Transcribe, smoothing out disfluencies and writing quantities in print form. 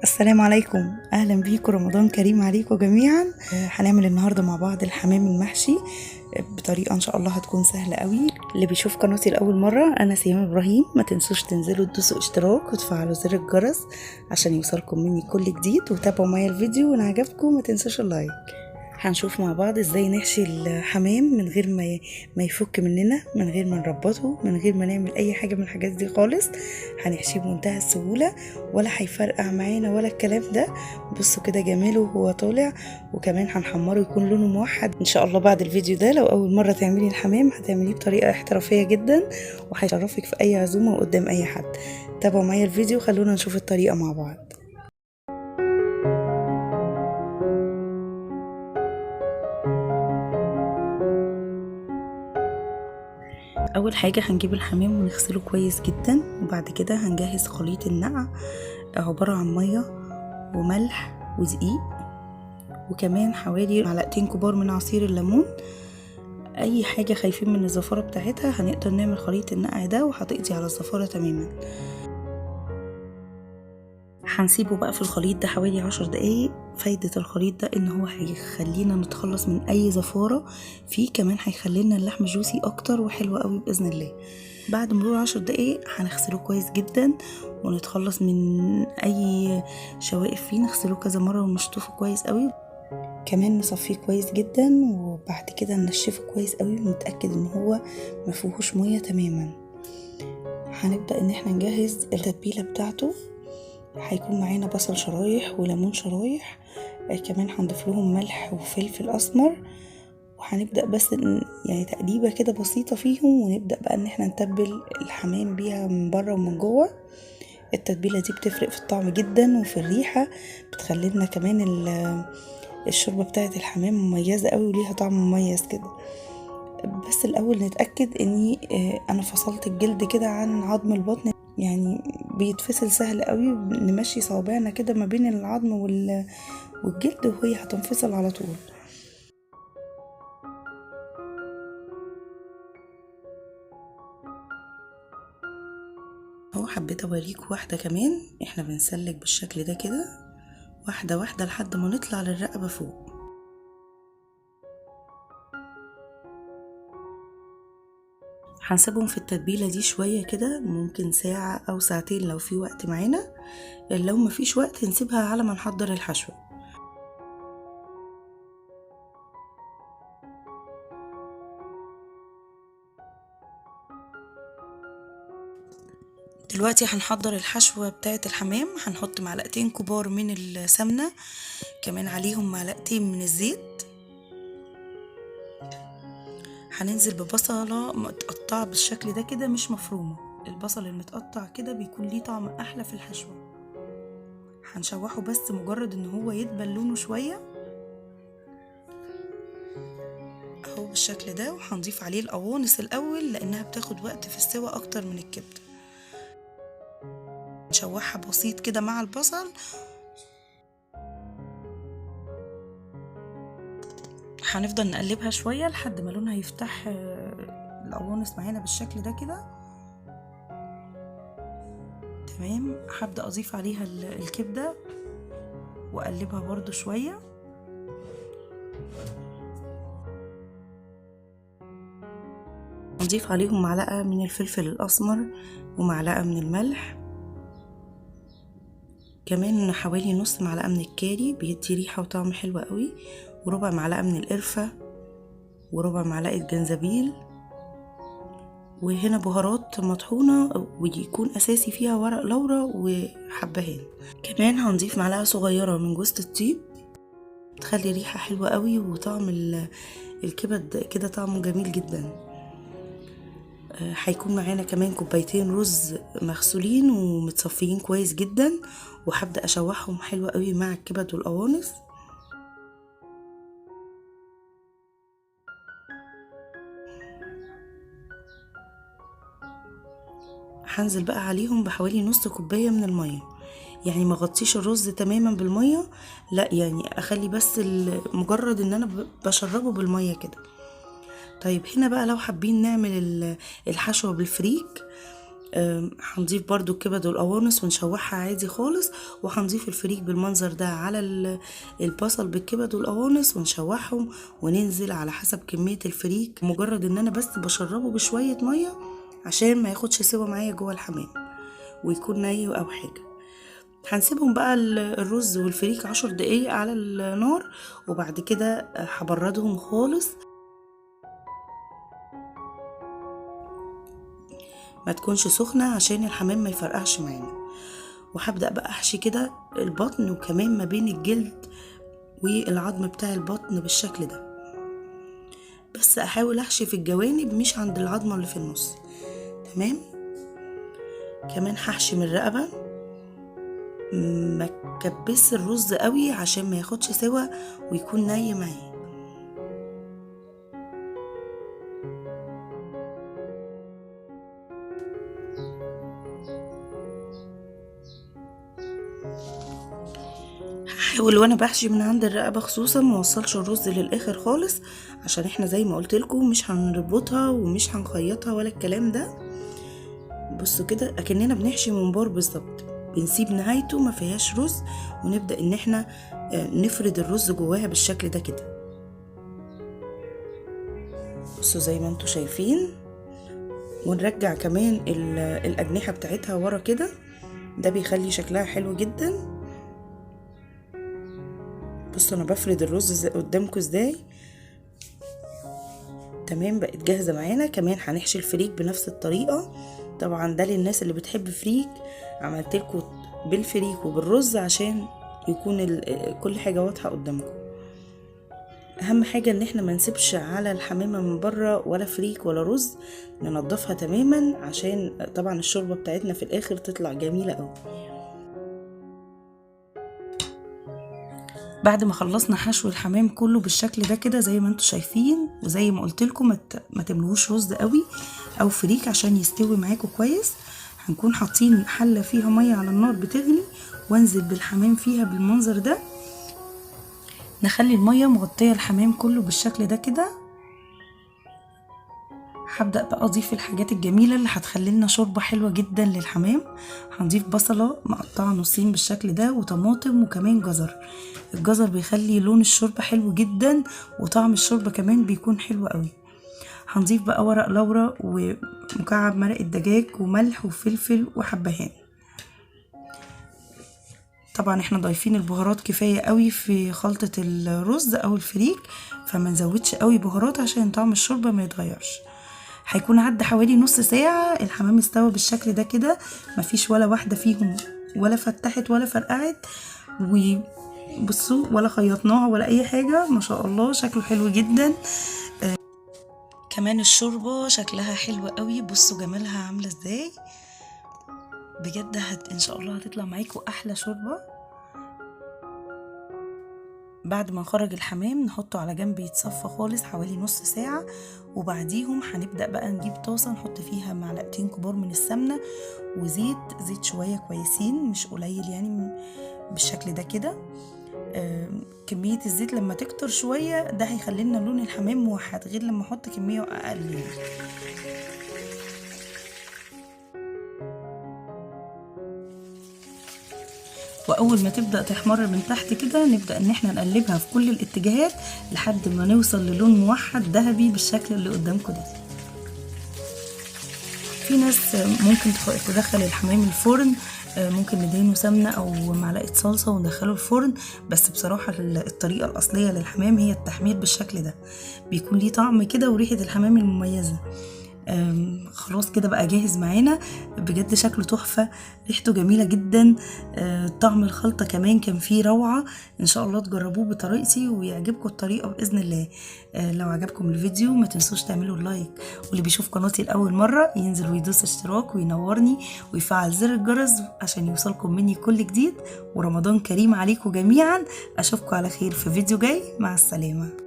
السلام عليكم، اهلا بيكم. رمضان كريم عليكم جميعا. هنعمل النهارده مع بعض الحمام المحشي بطريقة ان شاء الله هتكون سهلة قوي. اللي بيشوف قناتي لاول مرة، انا سيام ابراهيم. ما تنسوش تنزلوا تدوسوا اشتراك وتفعلوا زر الجرس عشان يوصلكم مني كل جديد، وتابعوا معايا الفيديو، وان عجبكم ما تنسوش ال like. هنشوف مع بعض ازاي نحشي الحمام من غير ما يفك مننا، من غير ما نربطه، من غير ما نعمل اي حاجة من الحاجات دي خالص. هنحشيه بمنتهى السهولة، ولا هيفرقع معانا ولا الكلام ده. بصوا كده جماله وهو طالع، وكمان هنحمره يكون لونه موحد ان شاء الله. بعد الفيديو ده لو اول مرة تعملي الحمام هتعمليه بطريقة احترافية جدا، وهيشرفك في اي عزومة وقدام اي حد. تابعوا معايا الفيديو، خلونا نشوف الطريقة مع بعض. اول حاجة هنجيب الحمام ونغسله كويس جدا، وبعد كده هنجهز خليط النقع عبارة عن مية وملح ودقيق، وكمان حوالي معلقتين كبار من عصير الليمون. اي حاجة خايفين من الزفاره بتاعتها هنقدر نعمل خليط النقع ده، وهتقضي على الزفاره تماما. هنسيبه بقى في الخليط ده حوالي 10 دقايق. فايدة الخليط ده ان هو هيخلينا نتخلص من اي زفارة فيه، كمان هيخلينا اللحم juicy اكتر وحلو قوي باذن الله. بعد مرور 10 دقايق هنغسله كويس جدا ونتخلص من اي شوائب فيه، نغسله كذا مرة ونشطفه كويس قوي، كمان نصفيه كويس جدا، وبعد كده ننشفه كويس قوي ونتأكد ان هو مفيهوش مية تماما. هنبدأ ان احنا نجهز التتبيلة بتاعته. هيكون معانا بصل شرايح وليمون شرايح، كمان هنضيف لهم ملح وفلفل اسمر، وهنبدا بس يعني تقليبه كده بسيطة فيهم، ونبدا بقى ان احنا نتبل الحمام بيها من بره ومن جوه. التتبيله دي بتفرق في الطعم جدا وفي الريحة، بتخلي لنا كمان الشوربة بتاعه الحمام مميزة قوي وليها طعم مميز كده. بس الاول نتاكد اني انا فصلت الجلد كده عن عظم البطن، يعني بيتفصل سهل قوي، نمشي صوابعنا كده ما بين العظم والجلد وهي هتنفصل على طول. اهو حبيت اوريكم واحدة كمان، احنا بنسلك بالشكل ده كده واحدة واحدة لحد ما نطلع للرقبه فوق. هنسيبهم في التتبيلة دي شوية كده، ممكن ساعة أو ساعتين لو في وقت معانا، لو مفيش وقت نسيبها على ما نحضر الحشوة. دلوقتي هنحضر الحشوة بتاعة الحمام. هنحط معلقتين كبار من السمنة، كمان عليهم معلقتين من الزيت. هننزل ببصلة متقطعة بالشكل ده كده، مش مفرومة. البصل المتقطع كده بيكون ليه طعم أحلى في الحشوة. هنشوحه بس مجرد ان هو يدبل لونه شوية اهو بالشكل ده، وهنضيف عليه القوانص الأول لأنها بتاخد وقت في السوى أكتر من الكبدة. نشوحها بسيط كده مع البصل. هنفضل نقلبها شوية لحد ما لونها يفتح القوانص معانا بالشكل ده كده. تمام. هبدأ اضيف عليها الكبدة واقلبها برضو شوية. نضيف عليهم معلقة من الفلفل الاسمر ومعلقة من الملح، كمان حوالي نص معلقة من الكاري بيدي ريحة وطعم حلو قوي، وربع معلقة من القرفة، وربع معلقة جنزبيل، وهنا بهارات مطحونة ويكون أساسي فيها ورق لورا وحبهان. كمان هنضيف معلقة صغيرة من جوزة الطيب، تخلي ريحة حلوة قوي وطعم الكبد كده طعمه جميل جدا. هيكون معانا كمان كوبايتين رز مغسولين ومتصفيين كويس جدا، وهبدأ أشوحهم حلوة قوي مع الكبد والقوانص. هنزل بقى عليهم بحوالي نص كوباية من المية، يعني ما غطيش الرز تماما بالمية، لا يعني اخلي بس مجرد ان انا بشربه بالمية كده. طيب هنا بقى لو حابين نعمل الحشوة بالفريك، هنضيف برضو الكبد والقوانص ونشوحها عادي خالص، وهنضيف الفريك بالمنظر ده على البصل بالكبد والقوانص ونشوحهم، وننزل على حسب كمية الفريك. مجرد ان انا بس بشربه بشوية مية عشان ما ياخدش سوا معايا جوه الحمام ويكون ني او حاجة. هنسيبهم بقى الرز والفريك 10 دقايق على النار، وبعد كده هبردهم خالص، ما تكونش سخنة عشان الحمام ما يفرقعش معانا. وهبدأ بقى احشي كده البطن، وكمان ما بين الجلد والعظم بتاع البطن بالشكل ده، بس احاول احشي في الجوانب مش عند العظمة اللي في النص. تمام. كمان هحشي من الرقبة، ما تكبس الرز قوي عشان ما ياخدش سوا ويكون ني معايا. هحاول وانا بحشي من عند الرقبة خصوصا ما اوصلش الرز للاخر خالص، عشان احنا زي ما قلت لكم مش هنربطها ومش هنخيطها ولا الكلام ده. بصوا كده اكننا بنحشي ممبار بالظبط، بنسيب نهايته ما فيهاش رز، ونبدا ان احنا نفرد الرز جواها بالشكل ده كده. بصوا زي ما انتوا شايفين. ونرجع كمان الاجنحة بتاعتها ورا كده، ده بيخلي شكلها حلو جدا. بصوا انا بفرد الرز قدامكم ازاي. تمام، بقت جاهزة معانا. كمان هنحشي الفريك بنفس الطريقة، طبعا ده للناس اللي بتحب فريك، عملت لكم بالفريك وبالرز عشان يكون كل حاجة واضحة قدامكم. اهم حاجة ان احنا ما نسيبش على الحمامة من بره ولا فريك ولا رز، ننضفها تماما عشان طبعا الشوربة بتاعتنا في الاخر تطلع جميلة قوي. بعد ما خلصنا حشو الحمام كله بالشكل ده كده زي ما انتم شايفين، وزي ما قلت لكم ما تملوش رز قوي او فريك عشان يستوي معاكم كويس. هنكون حاطين حله فيها مية على النار بتغلي، وانزل بالحمام فيها بالمنظر ده. نخلي المية مغطيه الحمام كله بالشكل ده كده. هبدأ بقى اضيف الحاجات الجميلة اللي هتخلي لنا شوربة حلوة جدا للحمام. هنضيف بصلة مقطعة نصين بالشكل ده، وطماطم، وكمان جزر. الجزر بيخلي لون الشوربة حلو جدا، وطعم الشوربة كمان بيكون حلو قوي. هنضيف بقى ورق لورا ومكعب مرق الدجاج وملح وفلفل وحبهان. طبعا احنا ضايفين البهارات كفاية قوي في خلطة الرز او الفريك، فما نزودش قوي بهارات عشان طعم الشوربة ما يتغيرش. هيكون عدى حوالي نص ساعة، الحمام استوى بالشكل ده كده، مفيش ولا واحدة فيهم ولا فتحت ولا فرقعت، وبصوا ولا خيطناها ولا اي حاجة، ما شاء الله شكله حلو جدا. كمان الشوربة شكلها حلو قوي، بصوا جمالها عاملة ازاي بجد. ان شاء الله هتطلع معاكم احلى شوربة. بعد ما نخرج الحمام نحطه على جنب يتصفى خالص حوالي نص ساعة، وبعديهم هنبدأ بقى نجيب طاسة نحط فيها معلقتين كبار من السمنة وزيت، زيت شوية كويسين مش قليل يعني بالشكل ده كده. كمية الزيت لما تكتر شوية ده هيخلي لنا لون الحمام موحد، غير لما احط كمية اقل يعني. واول ما تبدأ تحمر من تحت كده نبدأ ان احنا نقلبها في كل الاتجاهات لحد ما نوصل للون موحد ذهبي بالشكل اللي قدامكم ده. في ناس ممكن تدخل الحمام الفرن، ممكن ندهنه سمنة او معلقة صلصة وندخله الفرن، بس بصراحة الطريقة الاصلية للحمام هي التحمير بالشكل ده، بيكون ليه طعم كده وريحة الحمام المميزة. خلاص كده بقى جاهز معانا، بجد شكله تحفة، ريحته جميلة جدا، طعم الخلطة كمان كان فيه روعة. ان شاء الله تجربوه بطريقتي ويعجبكم الطريقة بإذن الله. لو عجبكم الفيديو ما تنسوش تعملوا لايك، واللي بيشوف قناتي لأول مرة ينزل ويدوس اشتراك وينورني ويفعل زر الجرس عشان يوصلكم مني كل جديد. ورمضان كريم عليكم جميعا، اشوفكم على خير في فيديو جاي. مع السلامة.